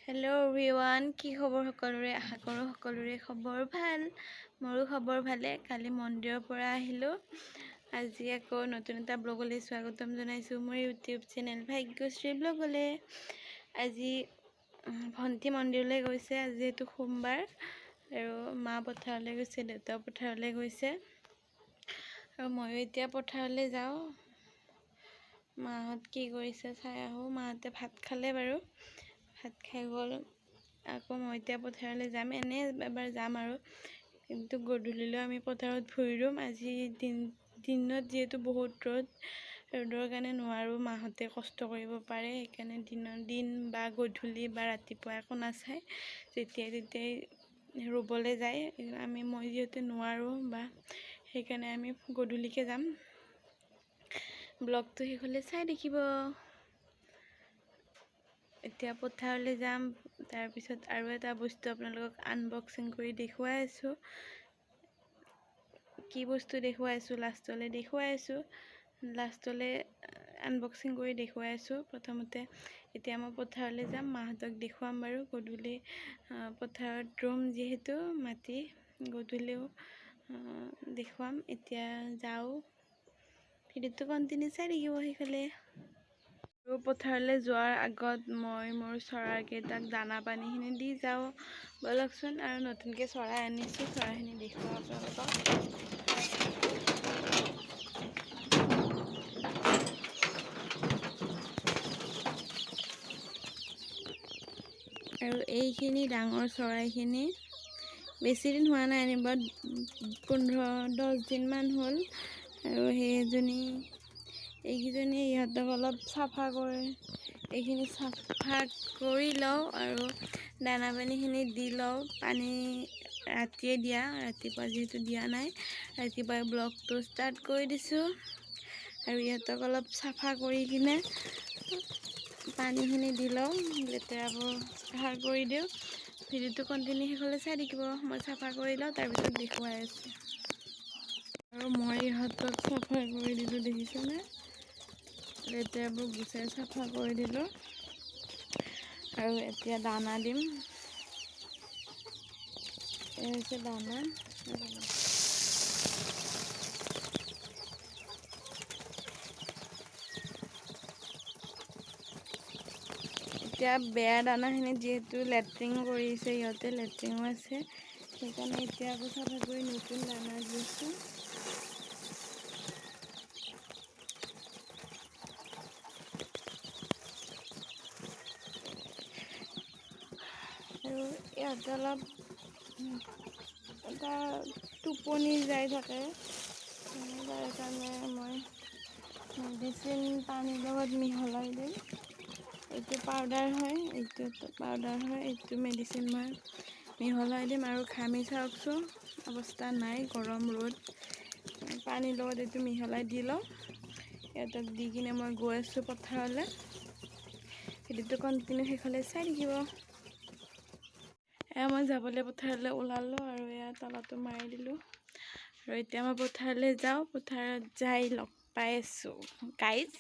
Hello' everyone, কি খবৰ সকলোৰে? আশা কৰোঁ সকলোৰে খবৰ ভাল। মোৰো খবৰ ভালে। কালি মন্দিৰৰ পৰা আহিলোঁ। আজি আকৌ নতুন এটা ব্লগলৈ স্বাগতম জনাইছোঁ মোৰ ইউটিউব চেনেল ভাগ্যশ্ৰী ব্লগলৈ। আজি ভণ্টি মন্দিৰলৈ গৈছে, আজি যিহেতু সোমবাৰ, আৰু মা পথাৰলৈ গৈছে, দেউতাও পথাৰলৈ গৈছে, আৰু ময়ো এতিয়া পথাৰলৈ যাওঁ। মাহঁত কি কৰিছে চাই আহোঁ। মাহঁতে ভাত খালে বাৰু, ভাত খাই গ'ল। আকৌ মই এতিয়া পথাৰলৈ যাম, এনেই এবাৰ যাম আৰু, কিন্তু গধূলিলৈ আমি পথাৰত ভূঁই ৰুম। আজি দিনত যিহেতু বহুত ৰ'দ, ৰ'দৰ কাৰণে নোৱাৰোঁ, মাহঁতে কষ্ট কৰিব পাৰে, সেইকাৰণে দিনৰ দিন বা গধূলি বা ৰাতিপুৱা একো নাচায়, যেতিয়াই তেতিয়াই ৰুবলৈ যায়। মই যিহেতু নোৱাৰোঁ বা সেইকাৰণে আমি গধূলিকৈ যাম। ব্লগটো শেষলৈ চাই দেখিব। এতিয়া পথাৰলৈ যাম, তাৰপিছত আৰু এটা বস্তু আপোনালোকক আনবক্সিং কৰি দেখুৱাই আছোঁ। কি বস্তু দেখুৱাই আছোঁ লাষ্টলৈ দেখুৱাই আছোঁ, লাষ্টলৈ আনবক্সিং কৰি দেখুৱাই আছোঁ। প্ৰথমতে এতিয়া মই পথাৰলৈ যাম, মাহঁতক দেখুৱাম বাৰু। গধূলি পথাৰত ৰুম যিহেতু মাটি, গধূলিও দেখুৱাম। এতিয়া যাওঁ, ভিডিঅ'টো কণ্টিনিউ চাই থাকিব সেইফালে। আৰু পথাৰলৈ যোৱাৰ আগত মই মোৰ চৰাইকেইটাক দানা পানীখিনি দি যাওঁ ব'লকচোন। আৰু নতুনকৈ চৰাই আনিছোঁ, চৰাইখিনি দেখুৱাওঁ আপোনালোকক। আৰু এইখিনি ডাঙৰ চৰাইখিনি বেছিদিন হোৱা নাই, আনিব 15-10 দিনমান হ'ল। আৰু সেইজনী এইকেইজনী ইহঁতক অলপ চাফা কৰে, এইখিনি চাফা কৰি লওঁ আৰু দানা পানীখিনি দি লওঁ। পানী ৰাতিয়ে দিয়া, ৰাতিপুৱা যিহেতু দিয়া নাই, ৰাতিপুৱাই ব্লগটো ষ্টাৰ্ট কৰি দিছোঁ। আৰু ইহঁতক অলপ চাফা কৰি কিনে পানীখিনি দি লওঁ, লেতেৰাবোৰ চাফা কৰি দিওঁ। ভিডিঅ'টো কণ্টিনিউ শেষলৈ চাই থাকিব। মই চাফা কৰি লওঁ, তাৰপিছত দেখুৱাই আছোঁ। আৰু মই ইহঁতক চাফা কৰি দিলোঁ, দেখিছেনে? লেতেৰাবোৰ গুচাই চাফা কৰি দিলোঁ। আৰু এতিয়া দানা দিম। এই হৈছে দানা। এতিয়া বেয়া দানাখিনি যিহেতু লেট্ৰিন কৰিছে ইহঁতে, লেট্ৰিনো আছে, সেইকাৰণে এতিয়া আকৌ চাফা কৰি নতুন দানা দিছোঁ। আৰু ইহঁতে অলপ এটা টোপনি যাই থাকে, তাৰ কাৰণে মই মেডিচিন পানীৰ লগত মিহলাই দিম। এইটো পাউডাৰ হয়, এইটো পাউডাৰ হয়, এইটো মেডিচিন মই মিহলাই দিম। আৰু ঘামি চাওকচোন, অৱস্থা নাই, গৰম ৰ'দ। পানীৰ লগত এইটো মিহলাই দি লওঁ। ইহঁতক দি কিনে মই গৈ আছোঁ পথাৰলৈ। ভিডিঅ'টো কণ্টিনিউ শেষলৈ চাই থাকিব। এয়া মই যাবলৈ পথাৰলৈ ওলালোঁ আৰু এয়া তলাটো মাৰি দিলোঁ। আৰু এতিয়া মই পথাৰলৈ যাওঁ, পথাৰত যাই লগ পাই আছোঁ গাইজ।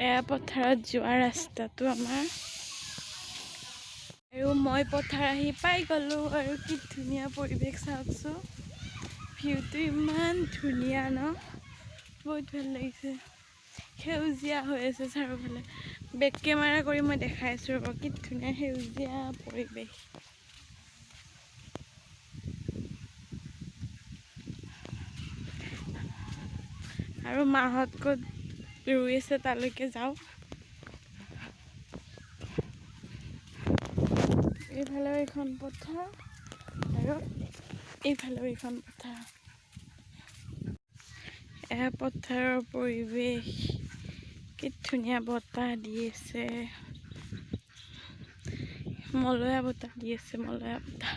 এয়া পথাৰত যোৱা ৰাস্তাটো আমাৰ। আৰু মই পথাৰ আহি পাই গ'লোঁ। আৰু কি ধুনীয়া পৰিৱেশ চাওকচোন, ভিউটো ইমান ধুনীয়া ন, বহুত ভাল লাগিছে। সেউজীয়া হৈ আছে চাৰিওফালে। বেক কেমেৰা কৰি মই দেখাই আছোঁ ৰ'ব, কি ধুনীয়া সেউজীয়া পৰিৱেশ। আৰু মাহঁত ক'ত ৰুই আছে তালৈকে যাওঁ। এইফালেও এখন পথাৰ আৰু এইফালেও এখন পথাৰ। এয়া পথাৰৰ পৰিৱেশ, কি ধুনীয়া বতাহ দি আছে, মলয়া বতাহ দি আছে, মলয়া বতাহ।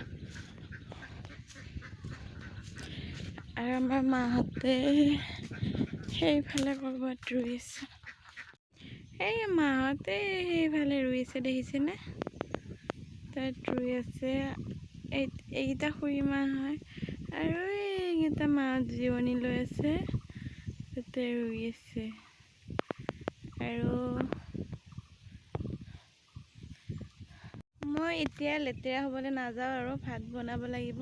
আৰু আমাৰ মাহঁতে সেইফালে ক'ৰবাত ৰুই আছে। এই মাহঁতে সেইফালে ৰুই আছে, দেখিছেনে? তাত ৰুই আছে। এইকেইটা খুৰী মা হয়, আৰু এইকেইটা মাহঁত জিৰণি লৈ আছে, তাতে ৰুই আছে। আৰু মই এতিয়া লেতেৰা হ'বলৈ নাযাওঁ আৰু ভাত বনাব লাগিব।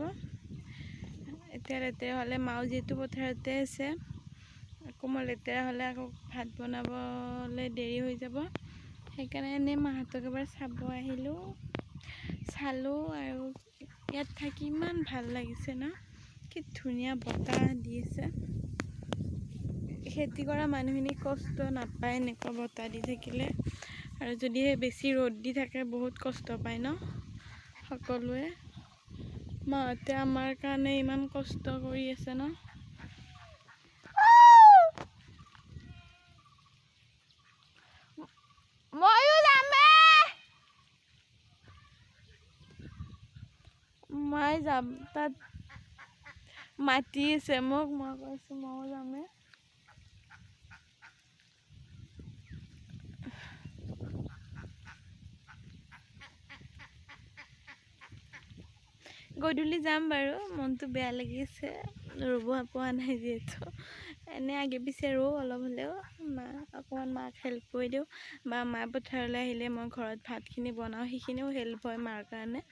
এতিয়া লেতেৰা হ'লে মাও যিহেতু পথাৰতে আছে, আকৌ মই লেতেৰা হ'লে আকৌ ভাত বনাবলৈ দেৰি হৈ যাব। সেইকাৰণে এনেই মাহঁতক এবাৰ চাব আহিলোঁ, চালোঁ। আৰু ইয়াত থাকি ইমান ভাল লাগিছে ন, কি ধুনীয়া বতাহ দি আছে। খেতি কৰা মানুহখিনি কষ্ট নাপায় এনেকুৱা বতাহ দি থাকিলে। আৰু যদিহে বেছি ৰ'দ দি থাকে বহুত কষ্ট পায় ন সকলোৱে। মাহঁতে আমাৰ কাৰণে ইমান কষ্ট কৰি আছে ন। ময়ো যাম, মায়ে যাম তাত মাতি আছে মোক, মই কৈছোঁ ময়ো যামে। গধূলি যাম বাৰু, মনটো বেয়া লাগিছে ৰুব পোৱা নাই যিহেতু। এনেই আগে পিছে ৰুওঁ অলপ হ'লেও, মা অকণমান মাক হেল্প কৰি দিওঁ, বা মা পথাৰলৈ আহিলে মই ঘৰত ভাতখিনি বনাওঁ, সেইখিনিও হেল্প হয় মাৰ কাৰণে।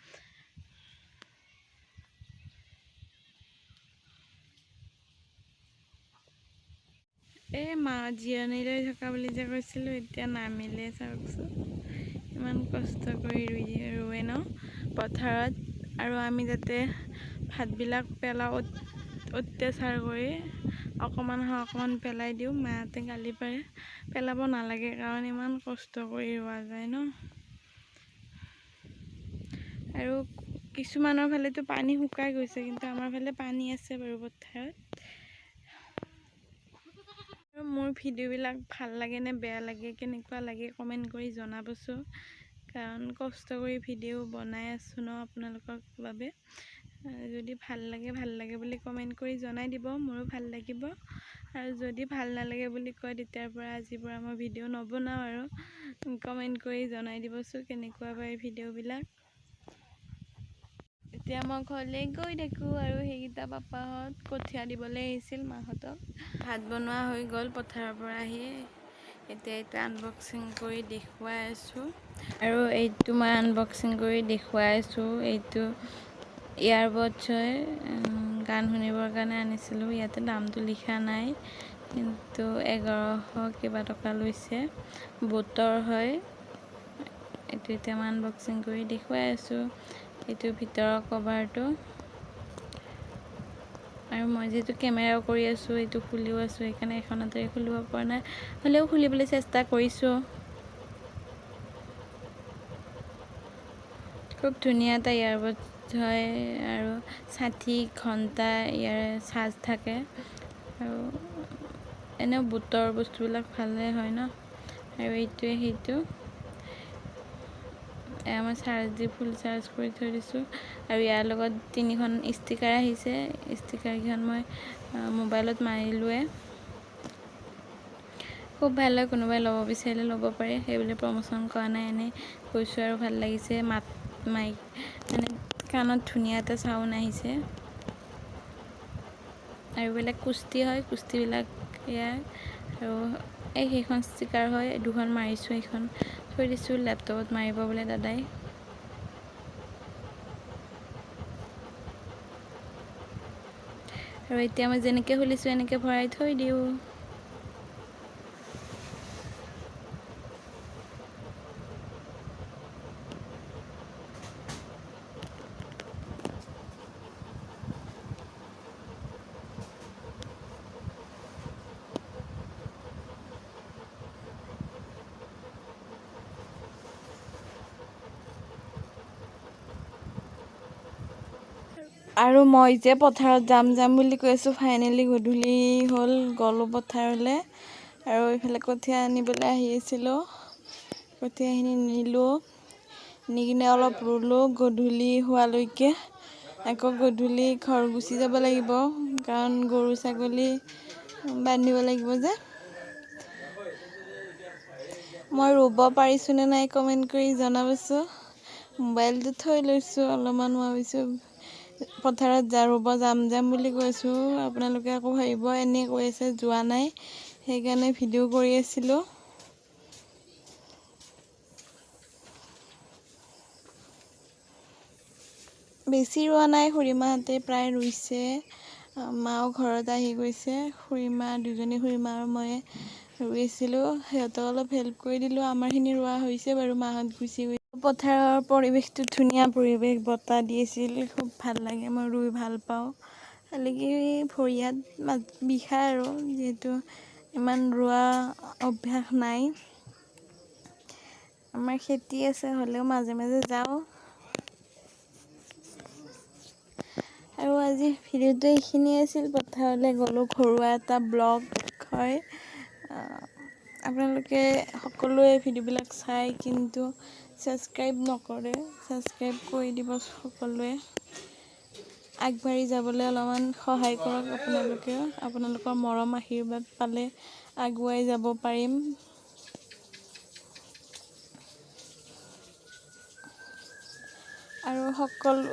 এই মা জিৰণি লৈ থকা বুলি যে কৈছিলোঁ, এতিয়া নামিলে চাওকচোন। ইমান কষ্ট কৰি ৰুৱে ন পথাৰত, আৰু আমি যাতে ভাতবিলাক পেলাওঁ অত্যাচাৰ কৰি অকণমান হয় অকণমান পেলাই দিওঁ, মাহঁতে গালি পাৰে পেলাব নালাগে, কাৰণ ইমান কষ্ট কৰি ৰোৱা যায় ন। আৰু কিছুমানৰ ফালেতো পানী শুকাই গৈছে, কিন্তু আমাৰ ফালে পানী আছে বাৰু পথাৰত। আৰু মোৰ ভিডিঅ'বিলাক ভাল লাগে নে বেয়া লাগে, কেনেকুৱা লাগে কমেণ্ট কৰি জনাবচোন, কাৰণ কষ্ট কৰি ভিডিঅ' বনাই আছোঁ ন আপোনালোকৰ বাবে। যদি ভাল লাগে ভাল লাগে বুলি কমেণ্ট কৰি জনাই দিব, মোৰো ভাল লাগিব। আৰু যদি ভাল নালাগে বুলি কয়, তেতিয়াৰ পৰা আজিৰ পৰা মই ভিডিঅ' নবনাওঁ আৰু। কমেণ্ট কৰি জনাই দিবচোন কেনেকুৱা পায় ভিডিঅ'বিলাক। এতিয়া মই ঘৰলৈ গৈ থাকোঁ। আৰু সেইকেইটা পাপাহঁত কঠীয়া দিবলৈ আহিছিল মাহঁতক। ভাত বনোৱা হৈ গ'ল পথাৰৰ পৰা আহি। এতিয়া এইটো আনবক্সিং কৰি দেখুৱাই আছোঁ। আৰু এইটো মই আনবক্সিং কৰি দেখুৱাই আছোঁ। এইটো ইয়াৰবডছ হয়, গান শুনিবৰ কাৰণে আনিছিলোঁ। ইয়াতে দামটো লিখা নাই, কিন্তু 1100 কিবা টকা লৈছে। বোটৰ হয় এইটো। এতিয়া মই আনবক্সিং কৰি দেখুৱাই আছোঁ। এইটো ভিতৰৰ কভাৰটো। আৰু মই যিহেতু কেমেৰাও কৰি আছোঁ, এইটো খুলিও আছোঁ, সেইকাৰণে এখন হাতেৰে খুলিব পৰা নাই, হ'লেও খুলিবলৈ চেষ্টা কৰিছোঁ। খুব ধুনীয়া এটা ইয়াৰবাড হয়, আৰু 60 ঘণ্টা ইয়াৰ চাৰ্জ থাকে। আৰু এনেও বোটৰ বস্তুবিলাক ভালেই হয় ন। আৰু এইটোৱে সেইটো এয়া মই চাৰ্জ দি ফুল চাৰ্জ কৰি থৈ দিছোঁ। আৰু ইয়াৰ লগত 3খন ষ্টিকাৰ আহিছে, ষ্টিকাৰকেইখন মই মোবাইলত মাৰিলোৱে। খুব ভাল হয়, কোনোবাই ল'ব বিচাৰিলে ল'ব পাৰে। সেইবুলি প্ৰমোশ্যন কৰা নাই, এনেই কৈছোঁ আৰু ভাল লাগিছে। মাত মাইক মানে কাণত ধুনীয়া এটা চাউণ্ড আহিছে। আৰু বেলেগ কুস্তি হয়, কুস্তিবিলাক ইয়াৰ। আৰু এই সেইখন ষ্টিকাৰ হয়, দুখন মাৰিছোঁ, এইখন থৈ দিছোঁ লেপটপত মাৰিব বোলে দাদাই। আৰু এতিয়া মই যেনেকৈ খুলিছোঁ এনেকৈ ভৰাই থৈ দিওঁ। আৰু মই যে পথাৰত যাম যাম বুলি কৈ আছোঁ, ফাইনেলি গধূলি হ'ল, গ'লোঁ পথাৰলৈ। আৰু এইফালে কঠীয়া আনিবলৈ আহি আছিলোঁ, কঠীয়াখিনি নিলোঁ, নি কিনে অলপ ৰুলোঁ গধূলি হোৱালৈকে। আকৌ গধূলি ঘৰ গুচি যাব লাগিব, কাৰণ গৰু ছাগলী বান্ধিব লাগিব যে। মই ৰুব পাৰিছোঁনে নাই কমেণ্ট কৰি জনাবচোন। মোবাইলটো থৈ লৈছোঁ অলপমান, মই ভাবিছোঁ পথাৰত যা ৰুব যাম যাম বুলি কৈছোঁ, আপোনালোকে আকৌ ভাবিব এনেই কৈ আছে যোৱা নাই, সেইকাৰণে ভিডিঅ' কৰি আছিলোঁ। বেছি ৰোৱা নাই, খুৰীমাহঁতে প্ৰায় ৰুইছে। মাও ঘৰত আহি গৈছে। খুৰীমা দুজনী, খুৰীমা আৰু মই ৰুইছিলোঁ, সিহঁতক অলপ হেল্প কৰি দিলোঁ। আমাৰখিনি ৰোৱা হৈছে বাৰু, মাহঁত গুচি গৈছে। পথাৰৰ পৰিৱেশটো ধুনীয়া পৰিৱেশ, বতাহ দি আছিল, খুব ভাল লাগে। মই ৰুই ভাল পাওঁ। খালি কি ভৰি হাত বিষায় আৰু, যিহেতু ইমান ৰোৱা অভ্যাস নাই। আমাৰ খেতি আছে, হ'লেও মাজে মাজে যাওঁ। আৰু আজি ভিডিঅ'টো এইখিনিয়ে আছিল। পথাৰলৈ গ'লোঁ, ঘৰুৱা এটা ব্লগ হয়। আপোনালোকে সকলোৱে ভিডিঅ'বিলাক চায় কিন্তু ছাবস্ক্ৰাইব নকৰে। ছাবস্ক্ৰাইব কৰি দিব সকলোৱে, আগবাঢ়ি যাবলৈ অলপমান সহায় কৰক আপোনালোকেও। আপোনালোকৰ মৰম আশীৰ্বাদ পালে আগুৱাই যাব পাৰিম। আৰু সকলো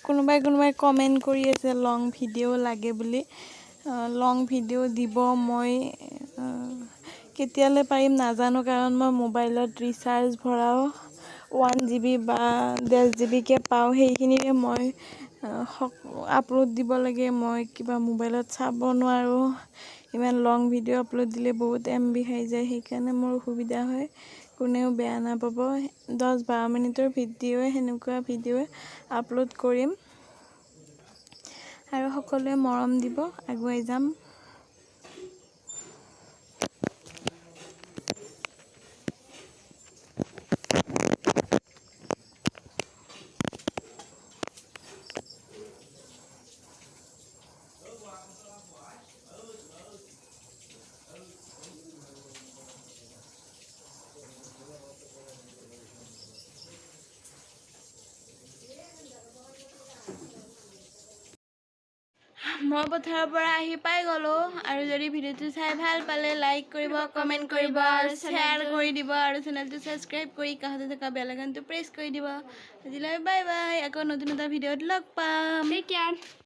কোনোবাই কোনোবাই কমেণ্ট কৰি আছে লং ভিডিঅ' লাগে বুলি। লং ভিডিঅ' দিব মই কেতিয়ালৈ পাৰিম নাজানো, কাৰণ মই মোবাইলত ৰিচাৰ্জ ভৰাওঁ 1 GB বা 1.5 GB-কে পাওঁ, সেইখিনিৰে মই আপলোড দিব লাগে। মই কিবা মোবাইলত চাব নোৱাৰোঁ, ইমান লং ভিডিঅ' আপলোড দিলে বহুত MB খাই যায়, সেইকাৰণে মোৰ অসুবিধা হয়। কোনেও বেয়া নাপাব, 10-12 মিনিটৰ ভিডিঅ'য়ে, সেনেকুৱা ভিডিঅ'য়ে আপলোড কৰিম। আৰু সকলোৱে মৰম দিব, আগুৱাই যাম। মই পথাৰৰ পৰা আহি পাই গ'লোঁ। আৰু যদি ভিডিঅ'টো চাই ভাল পালে লাইক কৰিব, কমেণ্ট কৰিব আৰু শ্বেয়াৰ কৰি দিব, আৰু চেনেলটো ছাবস্ক্ৰাইব কৰি কাষতে থকা বেল আইকনটো প্ৰেছ কৰি দিব। আজিলৈ বাই বাই, আকৌ নতুন এটা ভিডিঅ'ত লগ পাম। Take care.